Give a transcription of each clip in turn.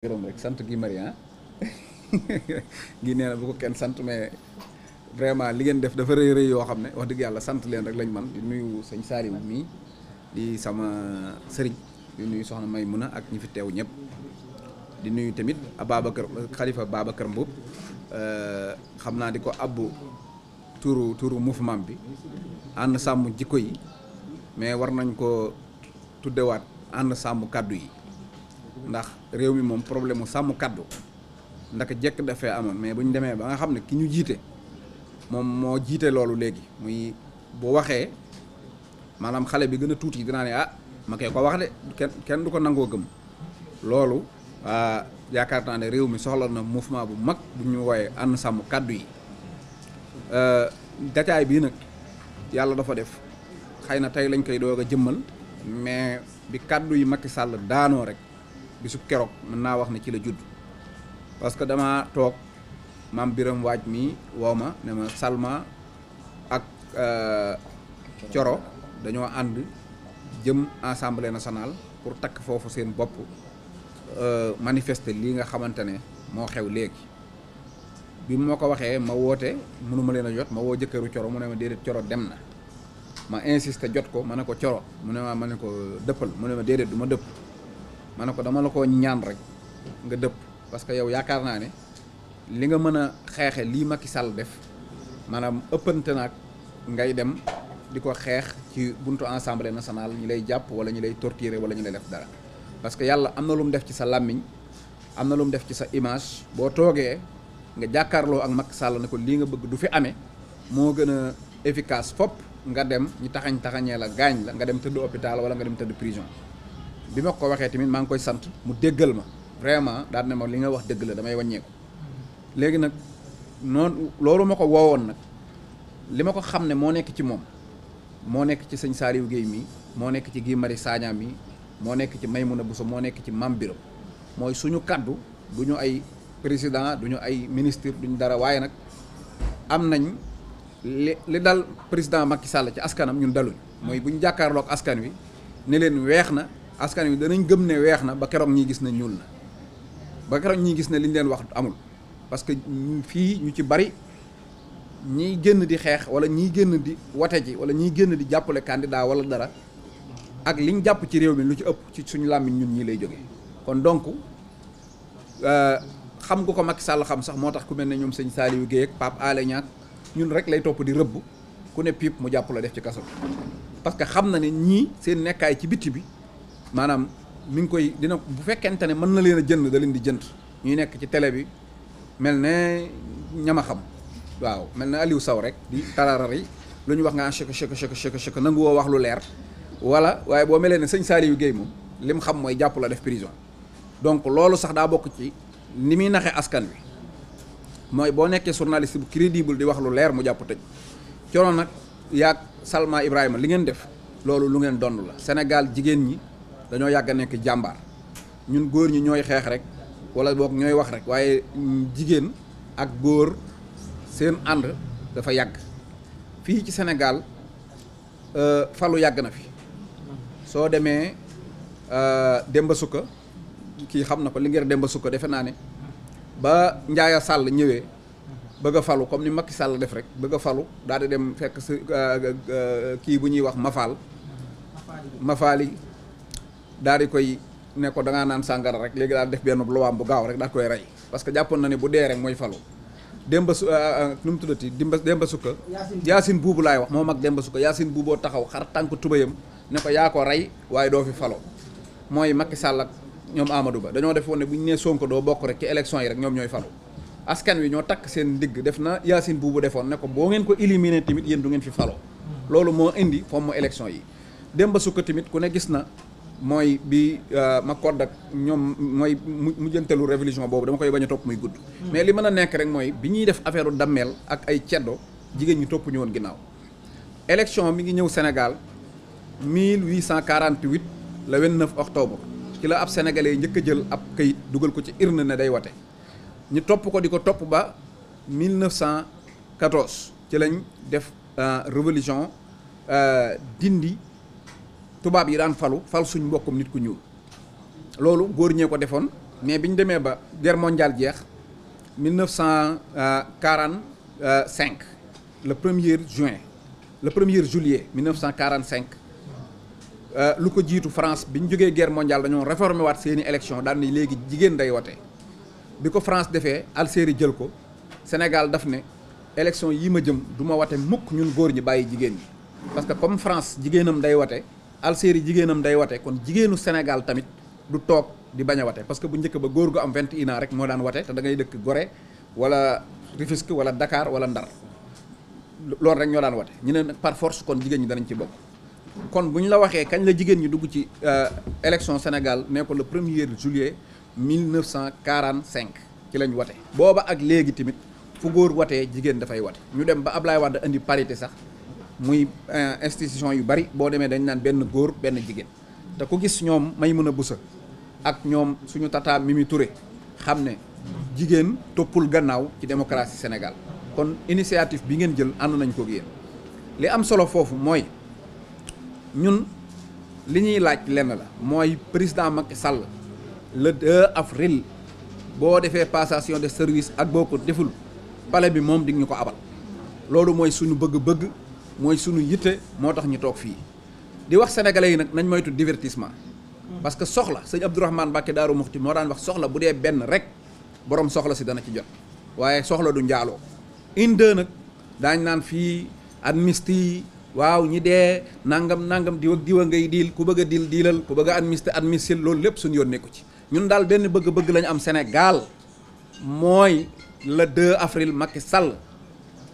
gërëm rek sant gi Maria gi nee na bu ko kenn sant mais vraiment li ngeen def dafa rëy rëy yoo xam ne wax dëgg yàlla sant leen rek lañ man di nuyu sëñ Saliou mii di sama sëriñ di nuyu soxna Maymuna ak ñi fi teew ñëpp di nuyu tamit Ababacar Khalifa Babacar Mboup xam naa di ko abbu turu mouvement bi ànd sàmm jikko yi mais war nañ ko tuddewaat ànd sàmm kàddu yi ndax réew mi moom problème mu sàmm kàddu ndaka jekk dafee amoon mais bu ñu demee ba nga xam ne ki ñu jiite moom moo jiite loolu léegi muy bu waxee maanaam xale bi gën a tuuti dinaa ne ma koy ko wax de kenn du ko nangoo gëm loolu yaakaar naa ne réew mi soxla na mouvement bu mag bu ñu wooyee ànd sàmm kàddu yi dataay bii nag yàlla dafa def xëy na tey lañ koy doog a jëmmal mais bi kàddu yi Macky Sall daanoo rek bisu keroog mën naa wax ne ci la judd parce que dama toog maam Biram Waaj mi woo ma ne ma Salma ak Coro dañoo ànd jëm assemblée nationale pour takk foofu seen bopp manifester lii nga xamante ne moo xew léegi bi moo ko waxee ma woote mënuma leen a jot ma woo jëkkëru Coro mu ne ma déedéet Coro dem na ma insisté jot ko ma ne ko Coro mu ne ma ne ko dëppal mu ne ma déedéet du ma dëpp ma ne ko dama la ko ñaan rek nga dëpp parce que yow yaakaar naa ne li nga mën a xeexe lii Macky Sall def maanaam ëppante naag ngay dem di ko xeex ci buntu assemblée nationale ñi lay jàpp wala ñi lay torturer wala ñu lay def dara parce que yàlla am na lu mu def ci sa làmmiñ am na lu mu def ci sa image boo toogee nga jàkkaarloo ak Macky Sall ne ko lii nga bëgg du fi amee moo gën a efficace fop nga dem ñu taxañee la gaañ la nga dem tëdd hôpital wala nga dem tëdd prison bi ma ko waxee tamit maa ngi koy sant mu déggal ma vraiment daal ne ma li nga wax dëgg la damay wàññeeku léegi nag noonu loolu ma ko woowoon nag li ma ko xam ne moo nekk ci moom moo nekk ci sëñ Saliou Guèye mi moo nekk ci Guy Marius Sagna mi moo nekk ci Maymouna Bousso moo nekk ci Mame Biram mooy suñu kaddu du ñu ay président du ñu ay ministre duñu dara waaye nag am nañ li dal président Macky Sall ci askanam ñun daluñ mooy bu ñu jàkkaarloog askan wi ne leen weex na askan wi danañ gëm ne weex na ba keroog ñi gis ne ñuul na ba keroog ñi gis ne liñ leen wax amul parce que fii ñu ci bari ñiy génn di xeex wala ñiy génn di wate ji wala ñiy génn di jàppale candidat wala dara ak liñ jàpp ci réew mi lu ci ëpp ci suñu làmmiñ ñun ñii lay jógee kon donc xam nga ko Macky Sall xam sax moo tax ku mel ne ñoom sëñ Saliou Guèye ak Pape Alé Niang ñun rek lay topp di rëbb ku ne piip mu jàpp la def ci kaso parce que xam na ne ñii seen nekkaay ci bitti bi maanaam mi ngi koy dina bu fekkente ne mën na leen a jënd da leen di jënd ñuy nekk ci télé bi mel ne ñama xam waaw mel ne Aliou Sow rek di tararar yi lu ñu wax nga chek nangu woo wax lu leer wala waaye boo melee ne sëñ Saliou Guèye moom li mu xam mooy jàpp la def prison donc loolu sax daa bokk ci ni muy naxee askan wi mooy boo nekkee journaliste bu crédible di wax lu leer mu jàpp tëj Coro nag yaag Salma Ibrahima li ngeen def loolu lu ngeen donn la Sénégal jigéen ñi dañoo yàgg a nekk jàmbaar ñun góor ñi ñooy xeex rek wala boog ñooy wax rek waaye jigéen ak góor seen ànd dafa yàgg fii ci Sénégal falu yàgg na fi soo demee Demba Sukka kii xam na ko li ngeen Demba Sukka defe naa ne ba Njaaya Sàll ñëwee bëgg a falu comme ni Macky Sall def rek bëgg a falu daal di dem fekk sa kii bu ñuy wax mafaali daal di koy ne ko da ngaa naan sàngara rek léegi daal def benn luwaam bu gaaw rek daal koy rey parce que jàppoon na ne bu dee rek mooy falu Demba su nu mu tuddati Demba Sukka Yaasin Buubu laay wax moo mag Demba Sukka Yaasin Buuboo taxaw xar tànk tubayam ne ko yaa ko rey waaye doo fi falo mooy Macky Sall ak ñoom Amadou Ba dañoo def woon ne bu ñu nee Sonko doo bokk rek ci élection yi rek ñoom ñooy falu askan wi ñoo takk seen ndigg def na Yaasin Buubu defoon ne ko boo ngeen ko éliminer tamit yéen du ngeen fi falo loolu moo indi fomm mu élection yi Demba Sukka tamit ku ne gis na mooy bi ma kodd ak ñoom mooy mujjantalu révolution boobu dama koy bañ a topp muy gudd mais li mën a nekk rek mooy bi ñuy def affaire u dammeel ak ay ceddo jigéen ñi topp ñu woon ginnaaw élection mi ngi ñëw Sénégal 1848 le 29 octobre ci la ab sénégalais njëkk a jël ab kayit dugal ko ci urne ne day wate ñu topp ko di ko topp ba 1914 ci lañ def révolution dindi tubaab yi daan fal suñ mbokkum nit ku ñuul loolu góor ñee ko defoon mais bi ñu demee ba guerre mondiale jeex 1945 le 1er juin le 1er juillet 1945 lu ko jiitu France bi ñu jógee guerre mondiale dañoo réformé waat seeni élection daan ni léegi jigéen day wote bi ko France defee Algérie jël ko Sénégal daf ne élection yi ma jëm du ma wote mukk ñun góor ñi bàyyi jigéen ñi parce que comme France jigéenam day wote Algérie jigéenam day wote kon jigéenu Sénégal tamit du toog di bañ a wote parce que bu njëkk ba góor gu am 21 ans rek moo daan wote te da ngay dëkk Gorée wala Rufisque wala Dakar wala Ndar loolu rek ñoo daan wote ñu ne nag par force kon jigéen ñi danañ ci bokk kon bu ñu la waxee kañ la jigéen ñi dugg ci élection Sénégal ne ko le 1er juillet 1945 ci lañ wote booba ak léegi tamit fu góor watee jigéen dafay wote ñu dem ba Ablaye Wade indi parité sax muy institution yu bari boo demee dañ naan benn góor benn jigéen te ku gis ñoom Maïmouna Bousso ak ñoom suñu tata Mimi Touré xam ne jigéen toppul gannaaw ci démocratie Sénégal kon initiative bi ngeen jël ànd nañ ko yéen li am solo foofu mooy ñun li ñuy laaj lenn la mooy président Macky Sall le 2 avril boo defee passation de service ak boo ko deful palais bi moom di ñu ko abal loolu mooy suñu bëgg-bëgg mooy suñu yitte moo tax ñu toog fii di wax sénégalais yi nag nañ moytu divertissement parce que soxla sëñ Abdourahmane Mbacké Daaru Muxti moo daan wax soxla bu dee benn rek borom soxla si dana ci jot waaye soxla du njaaloo inde nag daañ naan fii amnistie waaw ñi dee nangam diw ak diwa ngay diil ku bëgg a diilal ku bëgg a amnistie loolu lépp suñu yoon nekku ci ñun daal benn bëgg-bëgg lañu am Sénégal mooy le 2 avril Macky Sall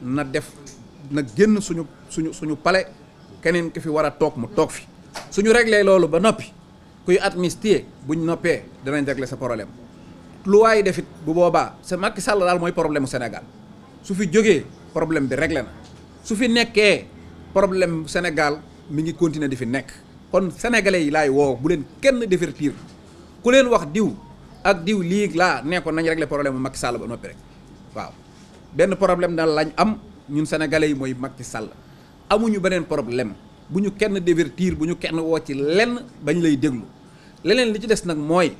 na génn suñu palais keneen ki fi war a toog mu toog fi suñu réglé loolu ba noppi kuy amnistie buñ noppee danañ réglé sa problème lu waaye defit bu boobaa c'est Macky Sall daal mooy problème mu Sénégal su fi jógee problème bi réglé na su fi nekkee problème Sénégal mi ngi continuer di fi nekk kon sénégalais yi laay woo bu leen kenn divertir ku leen wax diw ak diw lii laa ne ko nañ régler problème mu Macky Sall ba noppi rek waaw benn problème daal lañ am ñun sénégalais yi mooy Macky Sall amuñu beneen problème bu ñu kenn divertir bu ñu kenn woo ci lenn bañ lay déglu leneen li ci des nag mooy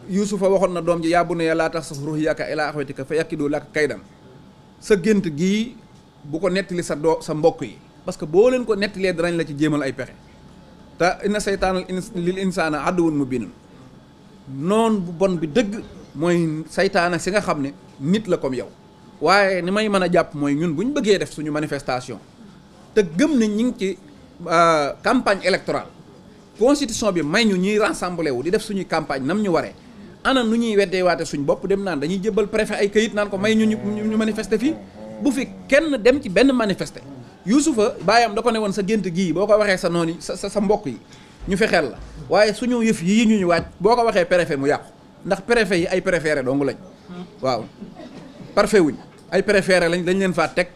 Yuusufa waxoon na doom ji yaa bunayya laa taxsus ru'yaaka ilaa axawatika fa yakiidu laka kaydan sa gént gii bu ko nettali sa mbokk yi parce que boo leen ko nettalee danañ la ci jéemal ay pexe te inna seytaana lil insaana aduwwun mubiin noon bu bon bi dëgg mooy saytaana si nga xam ne nit la comme yow waaye ni may mën a jàpp mooy ñun bu ñu bëggee def suñu manifestation te gëm ne ñi ngi ci campagne électorale constitution bi may ñu ñuy rassembler wu di def suñuy campagne nam ñu waree ana nu ñuy weddee waate suñ bopp dem naan dañuy jëbal préfet ay këyit naan ko may ñu manifester fii bu fi kenn dem ci benn manifester Youssoufa baayam da ko ne woon sa gént gii boo ko waxee sa noon yi sa mbokk yi ñu fexeel la waaye suñu yëf yii ñu waaj boo ko waxee préfet mu yàqu ndax préfet yi ay préféré dong lañ waaw parfait wuñ ay préféré lañ dañ leen faa teg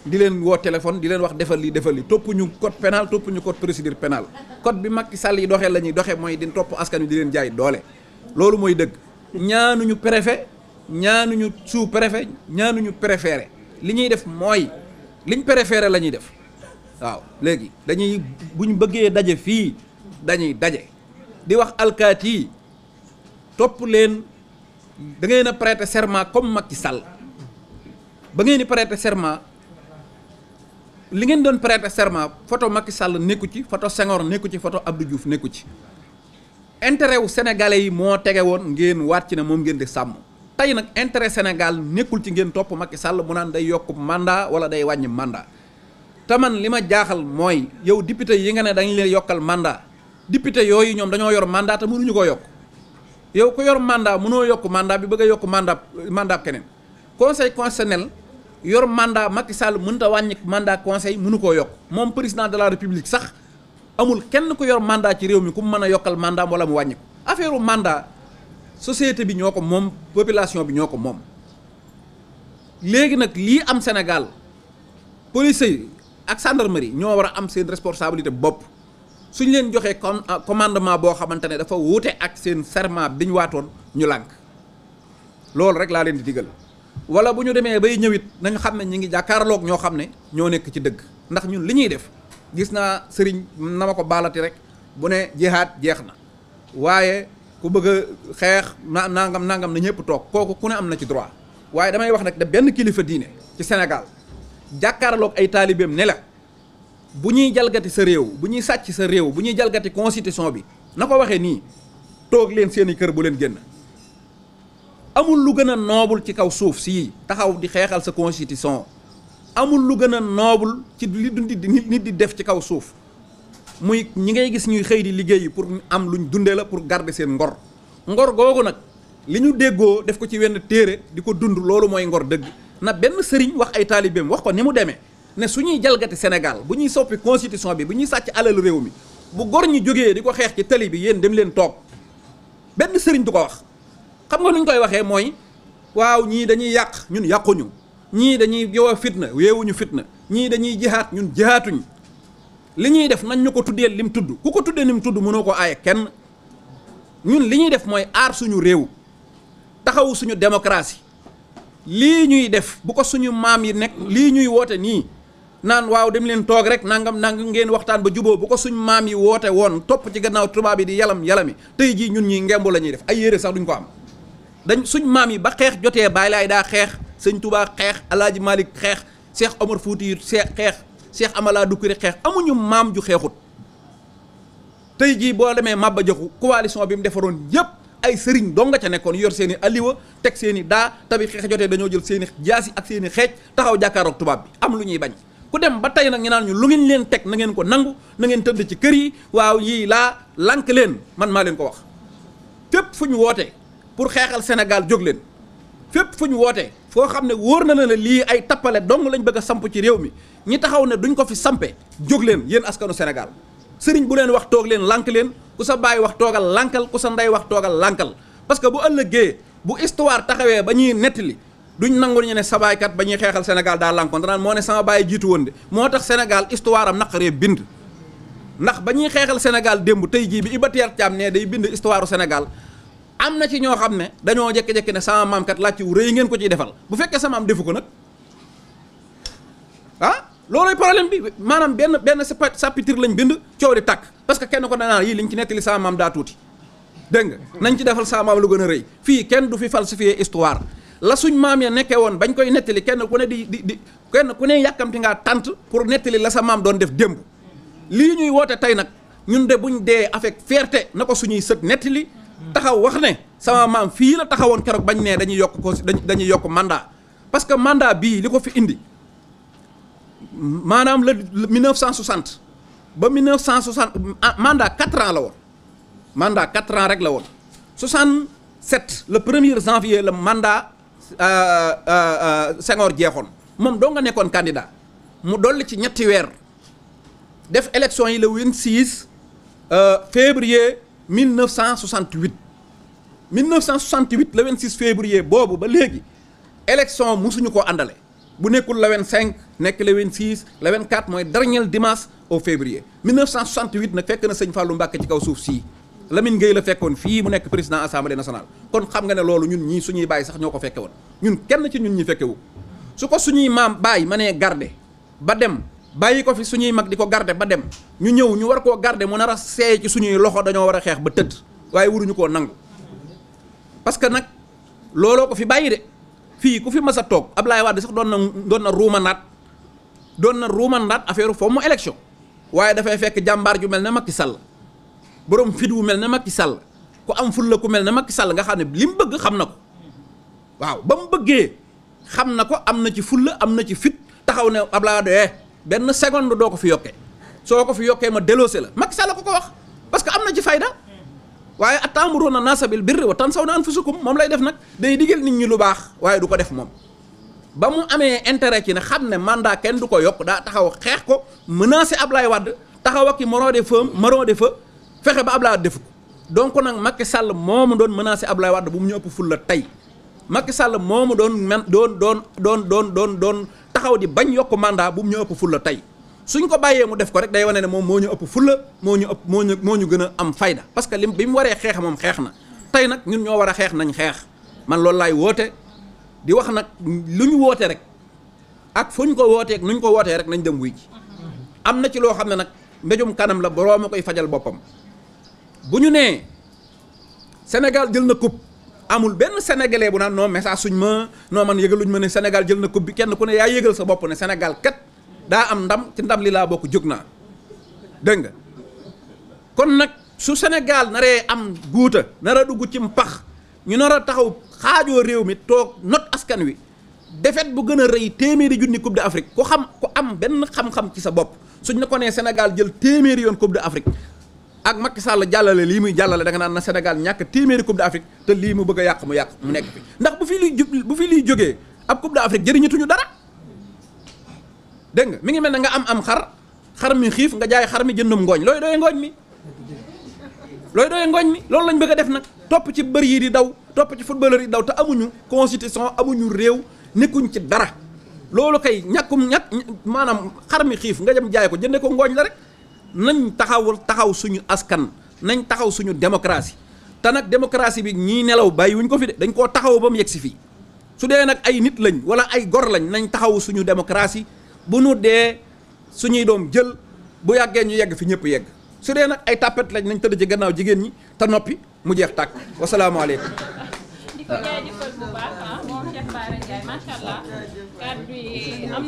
di leen woo téléphone di leen wax defal li topp ñu code pénal topp ñu code procédure pénale code bi Macky Sall yi doxee la ñuy doxee mooy di topp askan wi di leen jaay doole loolu mooy dëgg ñaanuñu préfet ñaanuñu sous préfet ñaanuñu préféré li ñuy def mooy liñ préféré la ñuy def waaw léegi dañuy buñ bëggee daje fii dañuy daje di wax alkaati yi topp leen da ngeen a prêter serment comme Macky Sall ba ngeen di prêter serment li ngeen doon prêter serment photo Macky Sall nekku ci photo Senghor nekku ci photo Abdou Diouf nekku ci intérêt wu sénégalais yi moo tege woon ngeen waat ci ne moom ngeen di sàmm tey nag intérêt Sénégal nekkul ci ngeen topp Macky Sall mu naan day yokk mandat wala day wàññi mandat te man li ma jaaxal mooy yow député yi nga ne dañ leen yokkal mandat député yooyu ñoom dañoo yor mandat te mënuñu ko yokk yow ko yor mandat mënoo yokk mandat bi bëgg a yokk mandat keneen conseil constitutionnel yor mandat Macky Sall mënut a wàññi mandat conseil mënu koo yokk moom président de la république sax amul kenn ku yor mandat ci réew mi ku mu mën a yokkal mandat wala mu wàññi ko affaire u mandat société bi ñoo ko moom population bi ñoo ko moom léegi nag lii am Sénégal police yi ak gendarmerie ñoo war a am seen responsabilité bopp suñ leen joxee commandement boo xamante ne dafa wuute ak seen serment bi ñu waatoon ñu lànk loolu rek laa leen di digal wala bu ñu demee bay ñëwit nañ xam ne ñi ngi jàkkaarloog ñoo xam ne ñoo nekk ci dëgg ndax ñun li ñuy def gis naa sëriñ na ma ko baalati rek bu ne jihaad jeex na waaye ku bëgg a xeex nangam nangam na ñëpp toog kooku ku ne am na ci droit waaye damay wax nag da benn kilifa diine ci Sénégal jàkkaarloog ay taalibeem ne la bu ñuy jalgati sa réew bu ñuy sàcc sa réew bu ñuy jalgati constitution bi na ko waxee nii toog leen seeni kër bu leen génn. amul lu gën a noobul ci kaw suuf sii taxaw di xeexal sa constitution amul lu gën a noobul ci li nit di def ci kaw suuf muy ñi ngay gis ñuy xëy di liggéey pour am luñ dundee la pour garder seen ngor ngor googu nag li ñu déggoo def ko ci wenn téere di ko dund loolu mooy ngor dëgg na benn sëriñ wax ay taalibeem wax ko ni mu demee ne su ñuy jalgati Sénégal bu ñuy soppi constitution bi bu ñuy sàcc alal réew mi bu gor ñi jógee di ko xeex ci tali bi yéen dem leen toog benn sëriñ du ko wax. xam nga nu ñu koy waxee mooy waaw ñii dañuy yàq ñun yàquñu ñii dañuy yow fitna weewuñu fitna ñii dañuy jihaat ñun jihaatuñ li ñuy def nañ ñu ko tuddee lim tudd ku ko tuddee lim tudd mënoo ko aaye kenn ñun li ñuy def mooy aar suñu réew taxawu suñu démocratie lii ñuy def bu ko suñu maam yi nekk lii ñuy woote nii naan waaw dem leen toog rek nangam ngeen waxtaan ba juboo bu ko suñu maam yi woote woon topp ci gannaaw tubaab yi di yalami tey jii ñun ñii ngemb la ñuy def ay yére sax duñ ko am. dañ suñ maam yi ba xeex jotee Baay Laay daa xeex sëñ Touba xeex Alaaji Malik xeex Cheikh Omar Fouti xeex Cheikh Amala Doucouré xeex amuñu maam ju xeexut tey jii boo demee Maba Jaxu coalition bi mu defaroon yëpp ay sëriñ dong nga ca nekkoon yor seen i aliwa teg seen i daa tabi xeex jotee dañoo jël seen i jaasi ak seen i xeej taxaw jàkkaaroog tubaab bi am lu ñuy bañ ku dem ba tey nag ñu naan ñu lu ngeen leen teg na ngeen ko nangu na ngeen tëdd ci kër yi waaw yii laa lànk leen man maa leen ko wax fépp fu ñu wootee pour xeexal Sénégal jóg leen fépp fu ñu wootee foo xam ne wóor na la lii ay tappale dong lañ bëgg a samp ci réew mi ñi taxaw ne duñ ko fi sampe jóg leen yéen askanu Sénégal sëriñ bu leen wax toog leen lànk leen ku sa baay wax toogal lànkal ku sa ndey wax toogal lànkal parce que bu ëllëgee bu histoire taxawee ba ñuy nettali duñ nangu ñu ne sa baaykat ba ñuy xeexal Sénégal daa lànkoon danaan moo ne sama baay jiitu woon de moo tax Sénégal histoire am naqaree bind ndax ba ñuy xeexal Sénégal démb tey jii bi Iba Der Thiam ne day bind histoire Sénégal am na ci ñoo xam ne dañoo jékki-jékki ne sama maam kat laaj ci rëy ngeen ko ciy defal bu fekkee sama maam defu ko nag looloy problème bi maanaam benn chapitre lañ bind coow di tàkk parce que kenn ko danaa yii liñ ci nettali sama maam daa tuuti dégg nga nañ ci defal sama maam lu gën a rëy fii kenn du fi falsifier histoire la suñ maam ya nekkee woon bañ koy nettali kenn ku ne kenn ku ne yàkkamti ngaa tànt pour nettali la sa maam doon def démb lii ñuy woote tey nag ñun de buñ dee avec fierté na ko suñuy sët nettali taxaw wax ne sama maam fii la taxawoon keroog bañ ne dañuy yokk mandat parce que mandat bii li ko fi indi maanaam le 1960 ba 1960 mandat 4 ans la woon mandat 4 ans rek la woon 67 le 1er janvier le mandat Senghor jeexoon moom doo nga nekkoon candidat mu dolli ci ñetti weer def élection yi le 26 février 1968 le 26 février boobu ba léegi élection musuñu koo àndale bu nekkul le 25 nekk le 26 le 24 mooy dernier dimanche au février 1968 nag fekk na sëñ Fallou Mbacké ci kaw suuf sii Lamine Gueye la fekkoon fii mu nekk président assemblée nationale kon xam nga ne loolu ñun ñii suñuy bàyyi sax ñoo ko fekke woon ñun kenn ci ñun ñi fekkewu su ko suñuy maam bàyyi ma nee garde ba dem bàyyi ko fi suñuy mag di ko garde ba dem ñu ñëw ñu war koo garde mu nar a seey ci suñuy loxo dañoo war a xeex ba tëdd waaye waruñu koo nangu parce que nag looloo ko fi bàyyi de fii ku fi mas a toog Ablaye Wade sax doon na ruumandaat affaire foofu mu élection waaye dafay fekk jàmbaar ju mel ne Macky Sall borom fit wu mel ne Macky Sall ku am fulla ku mel ne Macky Sall nga xam ne li mu bëgg xam na ko waaw ba mu bëggee xam na ko am na ci fulla am na ci fit taxaw ne Ablaye Wade benn seconde doo ko fi yokkee soo ko fi yokkee ma déloosé la Macky Sall ko wax parce que am na ci fayda waaye ata'muruna naasa bil birri wa tansawna anfusakum moom lay def nag day digal nit ñi lu baax waaye du ko def moom ba mu amee intérêt ci ne xam ne mandat kenn du ko yokk daa taxaw xeex ko menacé Ablaye Wade taxaw ak i marron de feu fexe ba Ablaye Wade defu ko donc nag Macky Sall moomu doon menacé Ablaye Wade bu mu ñu ëpp ful la tey Macky Sall moomu doon taxaw di bañ yokk mandat bu mu ñu ëpp ful la tey suñ ko bàyyee mu def ko rek day wane ne moom moo ñu ëpp fulla moo ñu gën a am fayda parce que bi mu waree xeex moom xeex na tey nag ñun ñoo war a xeex nañ xeex man loolu laay woote di wax nag lu ñu woote rek ak fu ñu ko wootee nu ñu ko wootee rek nañ dem wuy ji am na ci loo xam ne nag mbéjum kanam la boroom a koy fajal boppam bu ñu nee Sénégal jël na coupe amul benn sénégalais bu naan non message suñ ma non man yëgaluñ ma ne Sénégal jël na coupe bi kenn ku ne yaa yëgal sa bopp ne Sénégal kat daa am ndam ci ndam li laa bokk jóg naa dégg nga kon nag su Sénégal naree am guuta nara dugg ci mpax ñu nar a taxaw xaajoo réew mi toog not askan wi defet bu gën a rëy téeméeri junni coupe d'Afrique ku am benn xam-xam ci sa bopp suñ ne ko nee Sénégal jël téeméeri yoon coupe d'Afrique ak Macky Sall jàllale lii muy jàllale da nga naan na Sénégal ñàkk téeméeri coupe d'Afrique te lii mu bëgg a yàq mu nekk fi ndax bu fi liy jógee ab coupe d'Afrique jëriñatuñu dara dégg nga mi ngi mel ne nga am xar mi xiif nga jaay xar mi jëndum ngooñ looy doyee ngooñ mi loolu lañ bëgg a def nag topp ci bër yi di daw topp ci footballeur yi daw te amuñu constitution amuñu réew nekkuñ ci dara loolu kay ñàkk maanaam xar mi xiif nga dem jaay ko jënde ko ngooñ la rek nañ taxaw suñu askan nañ taxaw suñu démocratie te nag démocratie bi ñii nelaw bàyyi wuñ ko fi de dañ koo taxaw ba mu yegg si fii su dee nag ay nit lañ wala ay gor lañ nañ taxaw suñu démocratie bu nu dee suñuy doom jël bu yàggee ñu yegg fi ñëpp yegg su dee nag ay tàppet lañ nañ tëdd ci gannaaw jigéen ñi te noppi mu jeex tàkk wasalaamaaleykum. di ko jaajëfal bu baax moom Cheikh Bara Ndiaye macha allah kàddu yi am